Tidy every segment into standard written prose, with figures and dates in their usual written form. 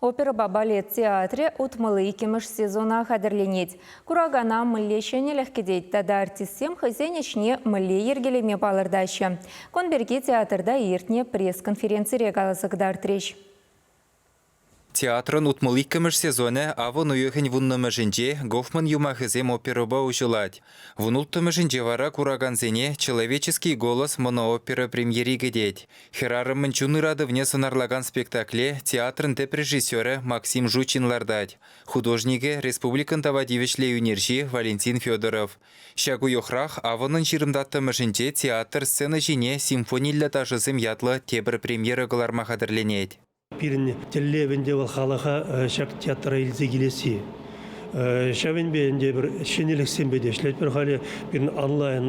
Оперӑпа балет театрӗ 62-мӗш сезона хатӗрленет. Куракана мӗнле ҫӗнӗлӗх кӗтет тата артистсем хӑйсен ӗҫне мӗнле йӗркелеме палӑртаҫҫӗ? Кун пирки театрта иртнӗ пресс-конференцире каласа кӑтартрӗҫ. Театрӑн 62-мӗш сезонӗ авӑн уйӑхӗн вуннӑмӗшӗнче Гофман юмахӗсем оперӑпа уҫӑлать. Вунулттӑмӗшӗнче вара куракансене «Человеческий голос» моноопера премьери кӗтет. Хӗрарӑмӑн чун ыратӑвне сӑнарлакан спектакле театрӑн тӗп режиссерӗ Максим Жучин лартать. Художникӗ республикӑн тава тивӗҫлӗ ӳнерҫи Валентин Федоров. Ҫак уйӑхрах авӑнӑн ҫырӑнтаттӑмӗшӗнче театр сцена ҫине «Симфониллӗ ташӑсем» ятлӑ тепӗр премьера кӑларма хатӗрленет. Пирӗн тӗллев ӗнтӗ вӑл халӑха ҫак театра илсе килесси. Ҫавӑнпа ӗнтӗ эпир ҫӗнӗлӗхсемпе те ӗҫлетпӗр халӗ. Пирӗн онлайн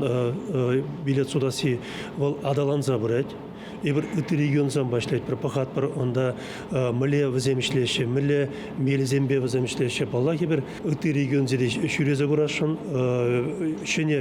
билет сутасси вӑл аталанса пырать. Эпир ытти регионсемпе ӗҫлетпӗр, пӑхатпӑр унта мӗнле вӗсем ӗҫлеҫҫӗ, мӗнле мелсемпе вӗсем ӗҫлеҫҫӗ. Паллах, эпир ытти регионсене ҫӳресе курасшӑн, ҫӗнӗ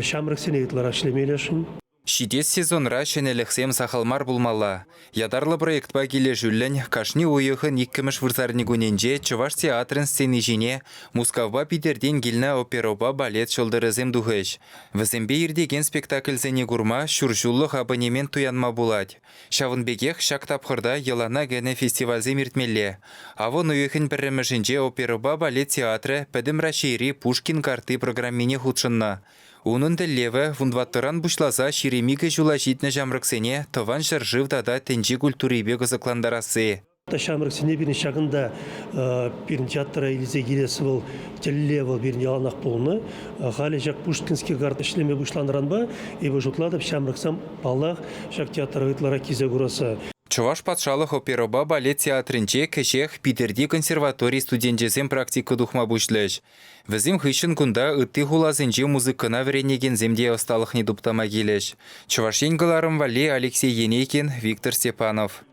ҫамрӑксене ытларах ӗҫлеме илесшӗн. Ҫитес сезонра ҫӗнӗлӗхсем сахал мар пулмалла. Ятарлӑ проектпа килӗшӳллӗн кашни уйӑхӑн иккӗмӗш вырсарникунӗнче Чӑваш театрӗн сцени ҫине Мускавпа Питӗртен килнӗ оперӑпа балет ҫӑлтӑрӗсем тухӗҫ. Вӗсемпе иртекен спектакльсене курма ҫур ҫуллӑх абонемент туянма пулать. Ҫавӑн пекех ҫак тапхӑрта йӑлана кӗнӗ фестивальсем иртмелле. Авӑн уйӑхӗн пӗрремӗшӗнче оперӑпа балет театрӗ Пӗтӗм Раҫҫейри Пушкин картти программине хутшӑннӑ. Унӑн тӗллевӗ вунтӑваттӑран пуҫласа 22 ҫула ҫитнӗ ҫамрӑксене тӑван ҫӗршыв тата тӗнче культурипе кӑсӑклантарасси. Ҫамрӑксене пирӗн ҫакӑнта пирӗн театра илсе килес вӑл тӗллев вӑл пирӗн яланах пулнӑ. Халӗ ҫак Пушкинский карт ӗҫлеме пуҫланӑранпа эпӗ шутлатӑп, ҫамрӑксем, паллах, ҫак театра ытларах килсе курасса. Чӑваш патшалӑх оперӑпа балет театрӗнче кӗҫех Питӗрти консерватори студенчӗсем практика тухма пуҫлӗҫ. Вӗсем хыҫҫӑн кунта ытти хуласенче музыкӑна вӗренекенсем те ӑсталӑхне туптама килӗҫ. Чӑваш Ен кӑларӑм валли Алексей Енейкин, Виктор Степанов.